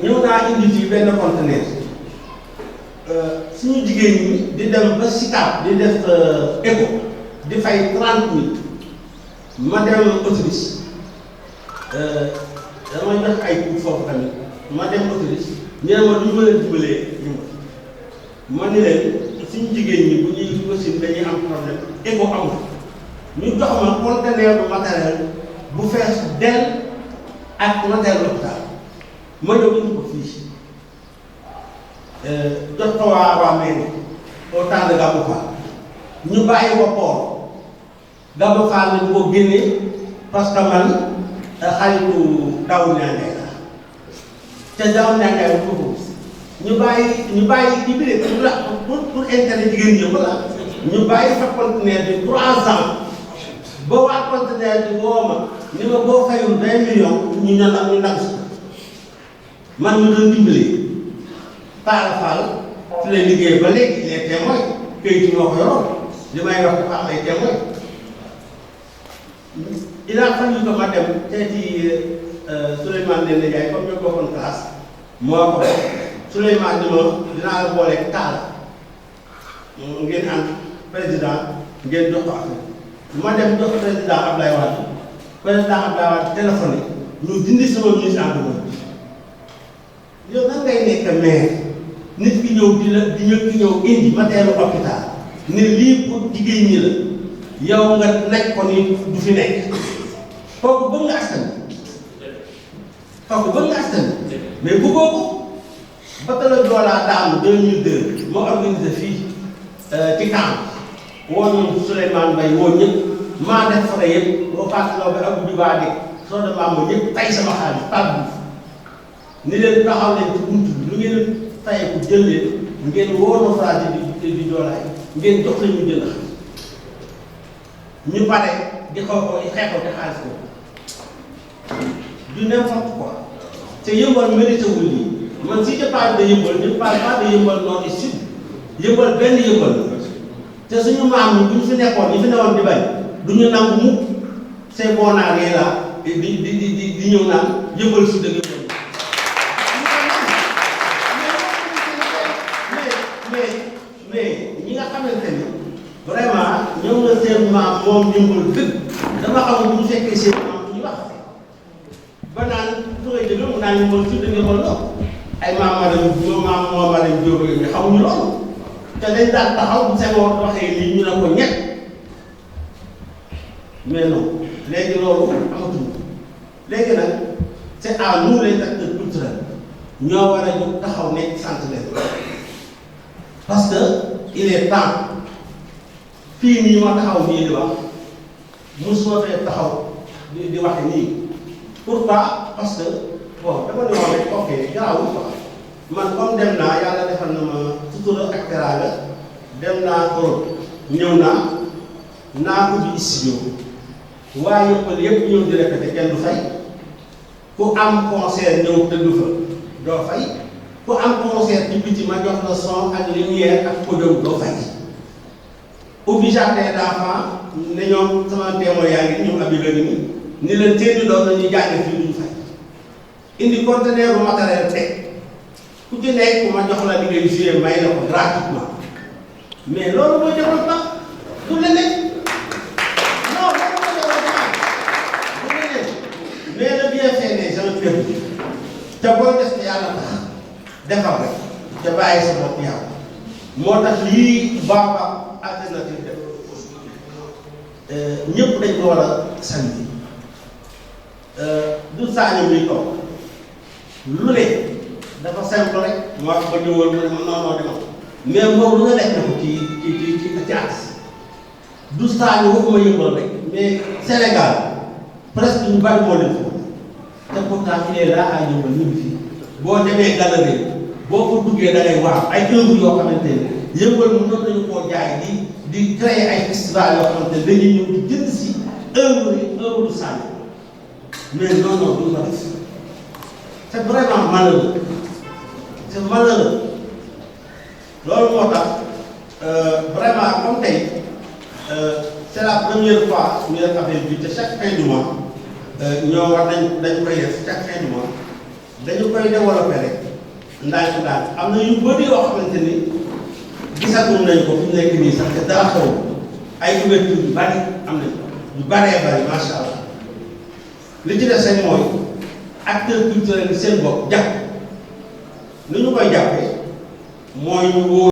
ñëw naa indi fii benn conteneur suñu jigéen ñi di dem ba Sicap di def éco di fay 30 000 ma dem autorise dama jox ay coût foofu tamit ma dem autorise ñu ne ma du ñu mën a dimbalee ñu ma ni leen suñu jigéen ñi bu ñuy machine dañuy am problème éco amul ñu jox ma conteneur de matériel bu fees del ak matériel l'hôpital ma ñëw indi ko fii jox ko waa mairie au temps de Gamou Fall ñu bàyyi ko port Gamou Fall nañu ko génnee parce que man xaritu Daw Ndiaye la te Daw Ndiaye bu ko ñu bàyyi ci biir pour intérêt jigéen ñi wala ñu bàyyi fa conteneur bi 3 ans ba waa conteneur bi woo ma ni ma boo fayul 20 millions ñu ñu nag man ñu doon dimbali Talla Fall fi lay liggéey ba léegi les témoins këyit moo ko yoroon li may wax dafa am ay témoins il a fallu que ma dem teeti Souleymane Ndéné Ndiaye comme ñu bokkoon classe moo ko Souleymane ni ma dinaa la boole Talla ngeen am président ngeen jox ko affaire ma dem jox président Abdoulaye Wade téléphoné ñu dindi sama mise en demeure yow nan ngay nekk maire nit ki ñëw di ñëw indi matériel hôpital ne lii pour jigéen ñi la yow nga nekk ko ni du fi nekk kooku bëgg nga askan mais bëggoo ko ba tala doolaa daanu 2002 moo organisé fii ci camp woo ñoom Souleymane Mbaye woo ñëpp maa def fara yëpp boo fàttaloo ba ak jubaa de soo de maam ñëpp tay sama xaalis tàbbi ni leen taxaw leen ci buntu bi lu ngeen fayeku jël leen ngeen woo naufragé di doolaay ngeen jox leen ñu jël ñu pare di xeexoo te xaalis ko du n'importe quoi te Yeumbeul mérité wul lii man si je parle de Yeumbeul je parle pas de Yeumbeul nord et sud Yeumbeul benn Yeumbeul te suñu maam ñi bu ñu fi nekkoon ñi fi newoon di bañ du ñu nangu mukk c'est bon naa rien là di ñëw naan Yeumbeul sud ak Yeumbeul mais ñi nga xamante ni vraiment ñëw na seen maam moom Yeumbeul dëgg dama xam bu ñu fekkee seen maam bu ñu wax ba naan su ngay jëlee mu naan Yeumbeul sud ak Yeumbeul nord ay maam moo ma dem jóob ak xamuñu loolu te dañ daan taxaw bu Senghor waxee lii ñu ne ko ñett mais non léegi loolu amatul léegi nag c'est à nous les acteurs culturels ñoo war a jóg taxaw nekk sant leen parce que il est temps fii nii ma taxaw nii di wax mosuma fee taxaw di waxe nii pourquoi parce que bon dama ne woon rek ok garaawul quoi man comme dem naa yàlla defal na ma sutura ak teraanga dem naa Europe ñëw naa ko bi studio waaye yëpp ñëw di répété kenn du fay ku am concert ñëw tëdd fa doo fay ku am concert ci biti ma jox la son ak lumière ak podium doo fay ubbi jardin d'enfant ne ñoom sama témoin yaa ngi ñoom abi la ni leen téeni doon nañu jàng fii duñu fay indi conteneur bu matériel teg ku ci nekk ku ma jox la li ngay jouer may la ko gratuitement mais loolu mooy développement du leneen non loolu mooy développement du leneen mais le bienfait des gens perdus te booy def te yàlla tax defal rek te bàyyi sa bopp yàlla moo tax lii Baba alternative def ñëpp dañ ko war a sànni du saañu muy toog lu ne dafa simple rek moo wax ba ñëwoon mu ne ma non demal mais moom lu nga def na ko ci at du saañu waxuma Yeumbeul rek mais Sénégal presque ñu bari moo leen foofu te pourtant il est là à Yeumbeul ñu ngi fii boo demee galerie boo ko duggee da ngay waaw ay œuvre yoo xamante ne Yeumbeul mu noonu lañu koo jaay di créer ay festival yoo xamante ne dañuy ñëw di jënd si œuvre du saañu mais non du ko def c'est vraiment malheureux c'est malheureux loolu moo tax vraiment comme tey c'est la première fois ñu def affaire bi te chaque fin du mois ñoo war dañ koy def chaque fin du mois dañu koy développé rek ndànk-ndànk am na yu bëri yoo xamante ni gisagum nañ ko fi mu nekk nii sax te dara xew ay ouverture yu bari am nañ yu baree bari macha allah li ci des rek mooy acteurs culturels yi seen bopp jàpp ni ñu koy jàppee mooy ñu wóor